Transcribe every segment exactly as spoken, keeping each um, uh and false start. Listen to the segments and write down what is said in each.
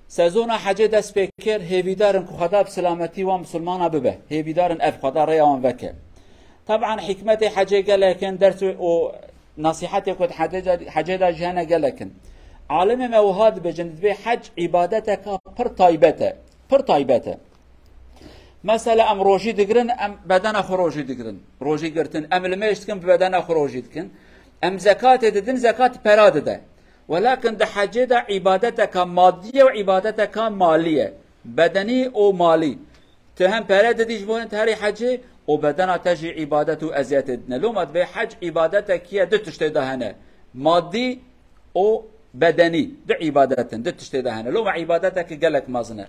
Sezona hecê dest pê kir, hêvîdar in ku Xweda bi silametî wan misilmana bibe. Hêvîdar in ev Xweda rêya wan veke. Teban hikmetê hecê gelek in, ders û nasîhetê ku di hecê de, hecê de jî hene gelek in. Alimê me wiha dibêjin, dibê hec îbadeteka pir taybet e. Pir taybet e. Mesela em rojî digirin, em bedena xwe rojî digirin. Rojî girtin, em limêj dikin, bi bedena xwe rojî dikin. Em zekatê didin, zekat pera dide. Welakin di hecê de îbadeteka madî ye û îbadeteka malî ye. Bedenî û malî. Tu hem pere didî ji bo te herî hecê û bedena te jî îbadet û eziyetê dine. Loma dibê hec îbadetekî ye, du tiştê de hene. Madî û bedenî. Du îbadet in, du tiştê de hene. Loma îbadetekî gelek mezin e.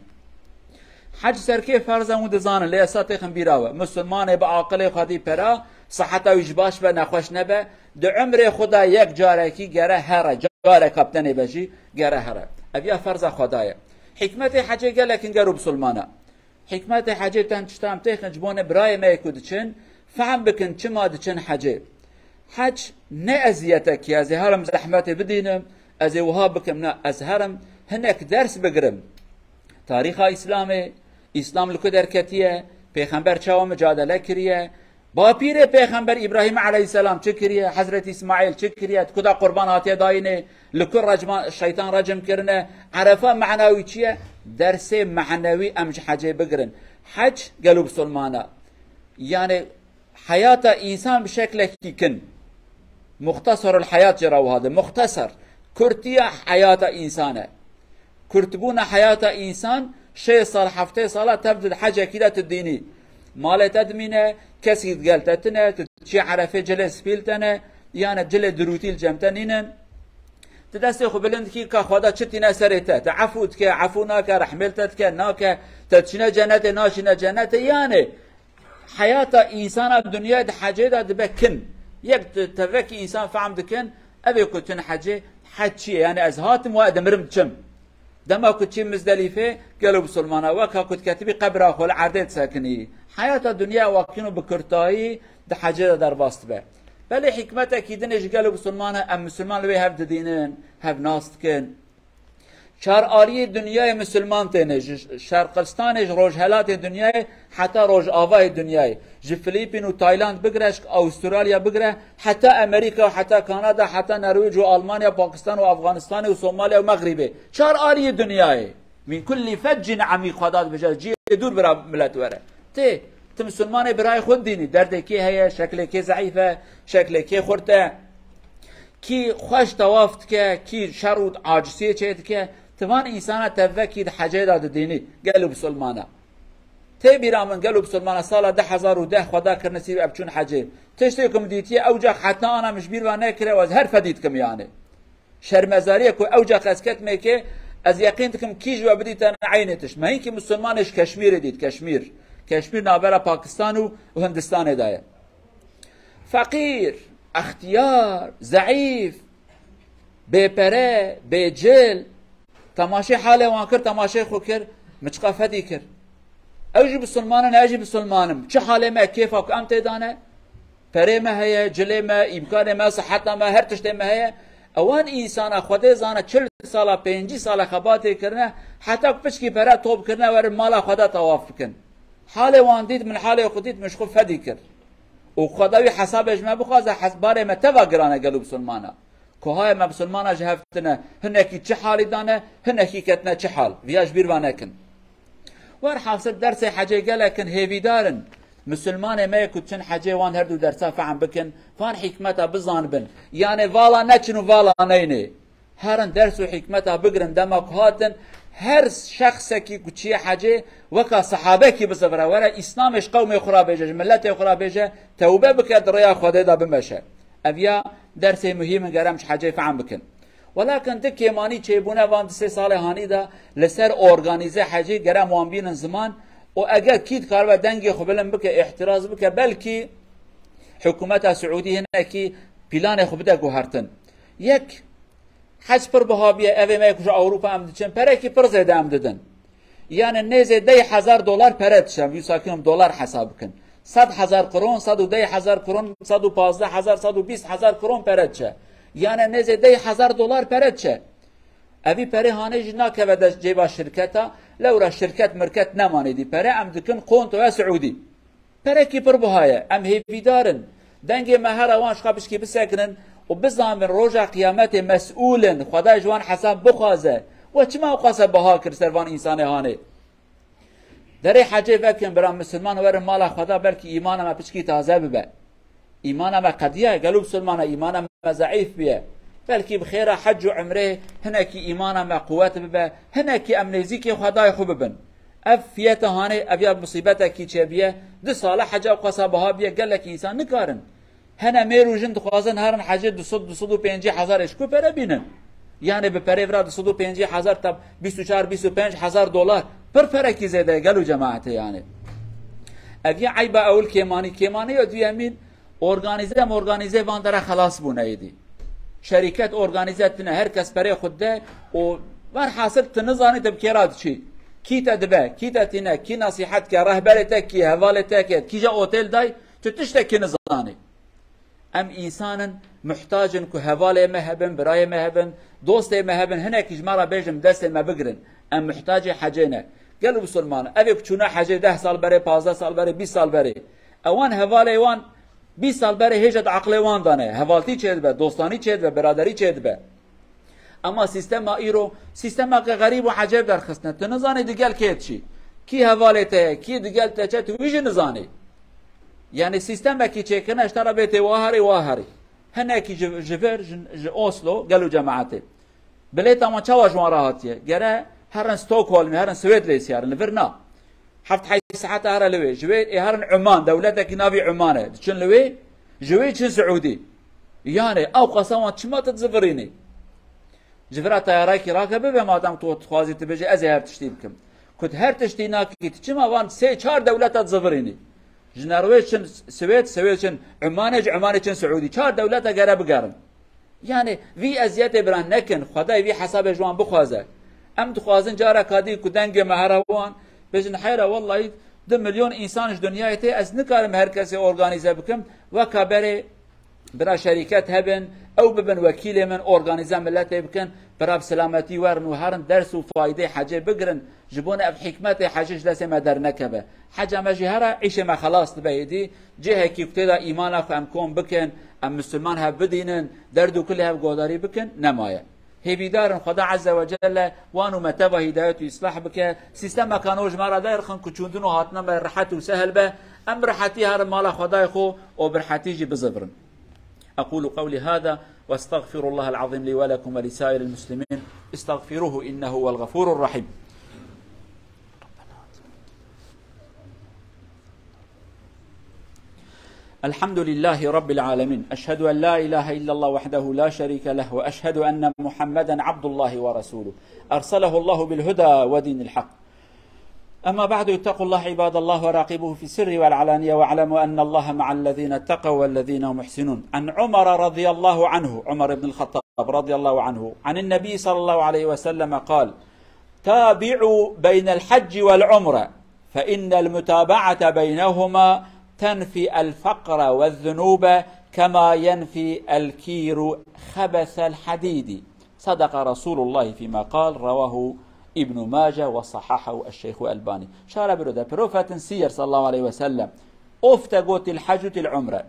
Hec serkê ferz e, hûn dizanin, lê esa têxin bîra we. Misilmanê bi aqilê xwedî pera, siheta wî ji baş be, nexweş nebe, di umrê xwe de yek carekî gere here, careka bi tenê be jî gere here. Ev ya ferza Xweda ye. Hikmetê hecê gelek in gelo bisilmana. Hikmetê hecê ten tişta em têxin ji bo ne birayê me yê ku diçin, fehm bikin çima diçin hecê. Hec ne eziyetekî, ez ê herim zehmetê bidînim, ez ê wiha bikim, na, ez herim hinek ders bigirim. Tarîxa Îslamê, Îslam li ku derketiye, Pêxember çawa micadele kiriye, bapîrê Pêxember Îbrahîm eleyhîselam çi kiriye, Hezretî Îsmaîl çi kiriye, di ku de qurban hatiye dayînê, li ku recma-, şeytan recm kirine, Erefa mena wî çi ye? Dersê menewî em ji hecê bigirin. Hec gelo bisilmana. Yani heyata însan bi şeklekî kin. Muxtesarul heyat jê re wiha de. Muxtesar. Kurtiya heyata însan e. Kurtbûna heyata însan şêst sal, heftê sala tev di hecekî de tu dînî. Malê te dimîne, kesî digel te tine, tu çi Erefê cilê spî li te ne, yani cilê dirûtî li cem te nînin. Tu destê xwe bilind dikî ka Xweda çi tîne serê te. Tu efû dike, efû nake, rehmê li te dike, nake, te diçine cennetê, naçine cennetê, yani heyata însana dinyayê di hecê de dibe kin. Yek di tevekî însan fehm dikin, ev ê ku tune hecê, hec çi ye? Yani ez hatim û ez dimirim diçim. Dema ku çî Mizdelîfê, gelo bisilmana, weka ku diketibî qebra xwe li erdê disekinî. Heyata dinyayê wa kin û bi kurtayî di hecê de derbas dibe. Belê hikmetekî din ê ji gelo bisilmana, em misilman li wê hev didînin, hev nas dikin. Çar aliyê dinyayê misilman têne, ji Şerqistanê, ji rojhelatê dinyayê heta rojavayê dinyayê. Ji Filîpîn û Tayland bigire, ji Awistralya bigire, heta Amerîka, heta Kanada, heta Norwêc û Almanya, Pakistan û Afganistanê û Somalya û Mexrîbê. Çar aliyê dinyayê. Min kullî feccin emîq, Xweda dibêje, cihê dûr bira milet were. Tê, ti misilmanê birayê xwe didînî, derdê kê heye, şeklê kê zeîf e, şeklê kê xurt e. Kî xweş tewaf dike, kî şer û aciziyê çê dike, ti van însana te vekî di hecê de didînî, gelo bisilmana. Tê bîra min, gelo bisilmana sala du hezar û deh Xweda kir nesîb ev çûn hecê. Tiştê ku min dîtiye ew cax heta ana min ji bîr ve nekire, ez her fedî dikim yani. Şermezariyê ku ew cax ez ketmê kê, ez yeqîn dikim kî ji we bidîte ne eynê tişt. Me hinkî misilmanê ji Keşmîrê dît, Keşmîr. Keşmîr navbera Pakistan û, û Hindistanê de ye. Feqîr, extiyar, zeîf, bêpere, bêcil. Temaşê halê wan kir, temaşê xwe kir, min çiqa fedî kir. Ew jî bisilman in, ez jî bisilman im. Çi halê me, kêfa ku em tê de ne? Perê me heye, cilê me, îmkanê me, siheta me, her tiştê me heye. Ewan însana Xwedê zane çil sala, pêncî sala xebatê kirine, heta ku piçkî pere top kirine, werin mala Xweda tawaf bikin. Halê wan dît, min halê xwe dît, min ji xwe fedî kir. Û Xweda wî hesabê ji me bixwaze, hes-, barê me teva giran e gelo bisilmana. Kuhayê me bisilmana ji hev tine, hinekî çi halî dane, hinekî ketine çi hal. Viya ji bîr ve nekin. Werhasil dersê hecê gelek in hêvîdar in. Misilmanê me yê ku çin hecê wan her du dersa fehm bikin, van hikmeta bizanibin. Yani vala neçin û vala neynê. Herin ders û hikmeta bigirin, dema ku hatin, her şexsekî ku çiye hecê, weka sehabekî bizivire, were Îslamê ji qewmê xwe re bêje, ji miletê xwe re bêje, tewbe bike, di rêya Xwedê de bimeşe. Ev ya dersê muhîm in, gerem ji hecê fehm bikin. Welakin di kêmanî çêbûne van di sê salê hanî de li ser organîze hecî gerem wan bînin ziman û eger kî dikaribe dengê xwe bilind bike, îhtiraz bike, belkî hikûmeta Siûdî hinekî planê xwe bide guhertin. Yek, hec pir biha bûye, evê me ku ji Ewropa em diçin, perekî pir zêde em didin. Yani nêzê deh hezar dolar pere diçe, em wisa kirin dolar hesab bikin. Sed hezar kron, sed û deh hezar kron, sed û pazdeh hezar, sed û bîst hezar kron pere diçe. Yani nêzê deh hezar dolar pere diçe. Evî perê hanê jî nakeve dest cêba şirketa, lewra şirket mirket nemanê dî. Pere em dikin kontoya Siûdî. Perekî pir buha ye. Em hêvîdar in. Dengê me here wan ji xwe pişkî bisekinin û bizanbin roja qiyametê mesûl in. Xwedayê ji wan hesab bixwaze. We çima ew qasa biha kir ser van însanê hanê? Derê hecê vekin, bira misilman werin mala Xweda, belkî îmana me piçkî taze bibe. Îmana me qediya, gelo misilmana îmana me zeîf biye. Belkî bi xêra hec û umrê hinekî îmana me quwet bibe, hinekî em nêzîkê Xwedayê xwe bibin. Ev fiyeta hanê, ev ya musîbetekî çêbiye, du sala heca qasa biha biye, gelekî însan nikarin. Hene mêr û jin dixwazin herin hecê du sed, du sed û pêncî hezar ji ku pere bînin? Yani bi perê vira du sed û pêncî hezar ta bîst û çar, bîst û pênc hezar dolar. Pir perekî zêde ye gelo cemaetê yani. Ev ya eyba ewil kêmanî, kêmanî ya duyemîn, organize morganize van dere xelas bûne êdî. Şerîket organize tine, her kes perê xwe de û werhasil tu nizanî tu bi kê re diçî. Kî te dibe, kî te tîne, kî nasîhet ke, rehberê te kî, hevalê te ke, kîja otel day, tu tiştekî nizanî. Em însan in, muhtac in ku hevalê me hebin, birayê me hebin, dostê me hebin, hinekî ji me re bêjin, destê me bigirin. Em muhtacê hecê ne. Gelo misilman, ev ê ku çûne hecê deh sal berê, pazdeh sal berê, bîst sal berê. Ewan hevalê wan bîst sal berê hêja di aqilê wan de ne. Hevaltî çêdibe, dostanî çêdibe, biraderî çêdibe. Ama sîstema îro, sîstemeke xerîb û ecêb derxistine. Tu nizanî digel kê diçî. Kî hevalê te ye, kî digel te çe, tu wî jî nizanî. Yani sîstemekî çêkirine, ji te re bê tê wa herî, wa herî. Hinekî ji, ji vir, ji, ji Oslo, gelo cemaetê. Bilêta wan çawa ji wan re hatiye? Gere herin Stockholmê, herin Swêd lê siyarin, li vir na. Heft heyş saeta here li wê. Ji wê ê herin Uman, dewletekî navî Uman e. Diçin li wê, ji wê çin Siûdî. Yani, ew qasa wan çima tu dizivirînî? Ji vira teyarekî rake bibe, madem tu dixwazî tu bêjî, ez ê her tiştî bikim. Ku tu her tiştî nakî, tu çima van sê çar dewleta dizivirînî? Ji Norwêc çin Swêd, Swêd çin Umanê, ji Umanê çin Siûdî. Çar dewleta gere bigerin. Yani, vî eziyetê bira nekin, Xwedayê vî hesabê ji wan bixwaze. Em dixwazin careka dî ku dengê me here wan, bêjin, heyra, wellahî du milyon însan ji dinyayê tê, ez nikarim her kesê organize bikim, weka berê bira şerîket hebin, ew bibin wekîlê min, organize miletê bikin, bira bi selametî werin û herin ders û faydê hecê bigirin, ji bo ne ev hikmetê hecê ji destê me dernekeve. Heca me jî here, îşê me xelas dibe êdî, cihekî ku tê de îmana xwe em kom bikin, em misilman hev bidînin, derd û kulê hev godarî bikin, nemaye. Hêvîdar in Xweda Azze ve Celle wan û me teva hîdayet û îslah bike, sîstemeka nû ji me re derxin ku çûndin û hatina me rehet û sehel be, em bi rehetî herin mala Xwedayê xwe û bi rehetî jî bizivirin. أقول قولي هذا وأستغفر الله العظيم لي ولكم ولسائر المسلمين. استغفروه إنه هو الغفور الرحيم. الحمد لله رب العالمين. أشهد أن لا إله إلا الله وحده لا شريك له، وأشهد أن محمدا عبد الله ورسوله، أرسله الله بالهدى ودين الحق. أما بعد، اتقوا الله عباد الله وراقبوه في السر والعلانية، واعلموا أن الله مع الذين اتقوا والذين هم محسنون. عن عمر رضي الله عنه، عمر بن الخطاب رضي الله عنه، عن النبي صلى الله عليه وسلم قال: تابعوا بين الحج والعمرة، فإن المتابعة بينهما تنفي الفقر والذنوب كما ينفي الكير خبث الحديد. صدق رسول الله فيما قال، رواه ابن ماجه وصححه الشيخ الألباني. Şara biro de Profetin siyer sallallahu aleyhi ve sellem ofte gotil heccu til umre.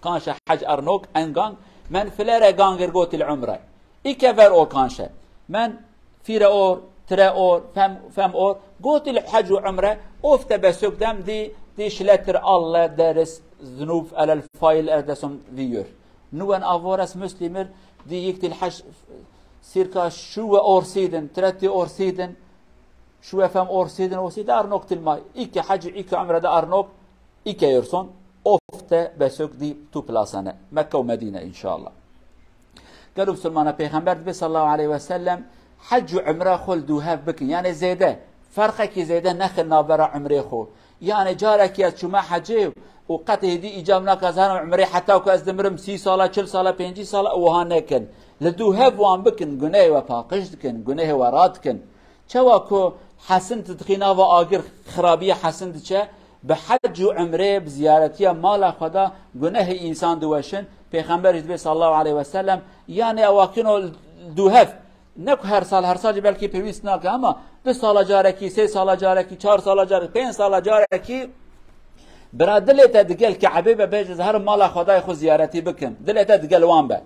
Kanşe hec ernok engang, men filere gangir gotil umre. Îke ver o kanşe. Men fire or, tire or, fem, fem or, gotil hec û umre, ofte besök dem di, di şiletir alle deris znûf elel fail erdesom viyur. Nuwen avores muslimir, di yiktil hec sirka şuwe orsîdin, treti orsîdin, şuwe fem orsîdin, orsîdin arnok tilmay. Îke hec û îke umre de arnok, îke yorson, ofte besök di tu plasane. Mekke û Medîne înşallah. Gelo misilmana Pêxember dibê sallallahu aleyhi ve sellem hec û umre xwe li dû hev bikin. Yani zêde, ferqekî zêde nexin navbera umrê xwe. Yani carekî ez çûme hecê û qet hêdî îcab nake ez herim umrê heta ku ez dimirim sî sala, çil sala, pêncî sala, wiha nekin. Li dû hev wan bikin, gunehê we paqij dikin, gunehê we radikin. Çawa ku hesin tu dixî nava agir, xirabiyê hesin diçe, bi hec û umrê, bi ziyaretiya mala xwe de gunehê însan diweşin. Pêxember jî dibê sallallahu aleyhi ve sellem, yani ew akino dû hev, Ne ku her sal, her sal jî belkî pêwîst nake, ama du sala carekî, sê sala carekî, çar sala carekî, pênc sala carekî bira dilê te digel Ke'bê be, bêje, "Ez herim mala Xwedayê xwe ziyaretî bikim." Dilê te digel wan be.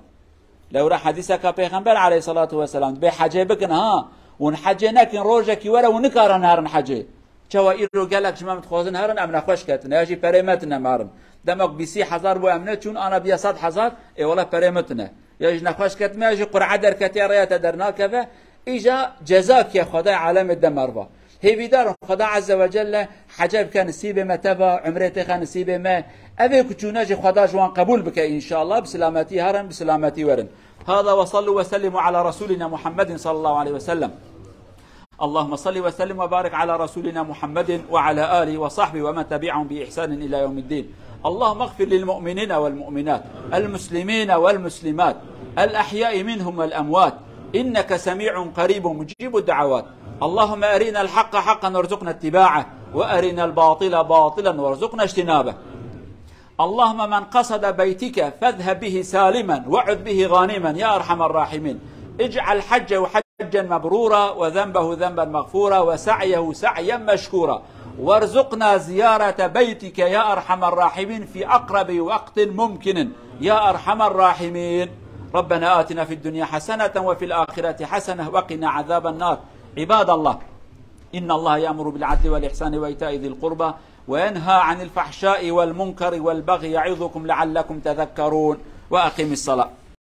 Lewra hedîseka Pêxember aleyhissalatu vesselam, "Bê hecê bikin ha, hûn hecê nekin, rojekî were hûn nikarin herin hecê." Çawa îro gelek ji me dixwazin herin, em nexweş ketine, ya jî perê me tine em herin. Dema ku bîsî hezar bû em neçûn, ana biya sed hezar, ê wele perê me tine. Ya jî nexweş ketime, ya jî qur'e derketiye, rêya te dernakeve. Îja ceza kiye Xwedayê alemê de merva. Hêvîdar in Xweda Azze ve Celle hece bike nisîbê me teva, umrê têxe nisîbê me. Evê ku çûne jî Xweda ji wan qebûl bike înşallah. Bi silametî herin, bi silametî werin. Hada ve sallu ve sellimu ala Resulina Muhammedin sallallahu aleyhi ve sellem. اللهم صل وسلم وبارك على رسولنا محمد وعلى آله وصحبه ومن تبعهم بإحسان إلى يوم الدين. اللهم اغفر للمؤمنين والمؤمنات، المسلمين والمسلمات، الأحياء منهم والأموات، إنك سميع قريب مجيب الدعوات. اللهم أرنا الحق حقا وارزقنا اتباعه، وأرنا الباطل باطلا وارزقنا اجتنابه. اللهم من قصد بيتك فاذهب به سالما وعد به غانما يا أرحم الراحمين. اجعل حجه حجا مبرورا وذنبه ذنبا مغفورا وسعيه سعيا مشكورا. وارزقنا زيارة بيتك يا أرحم الراحمين في أقرب وقت ممكن يا أرحم الراحمين. ربنا آتنا في الدنيا حسنة وفي الآخرة حسنة وقنا عذاب النار. عباد الله، إن الله يأمر بالعدل والإحسان وإيتاء ذي القربى وينهى عن الفحشاء والمنكر والبغي يعظكم لعلكم تذكرون. وأقم الصلاة.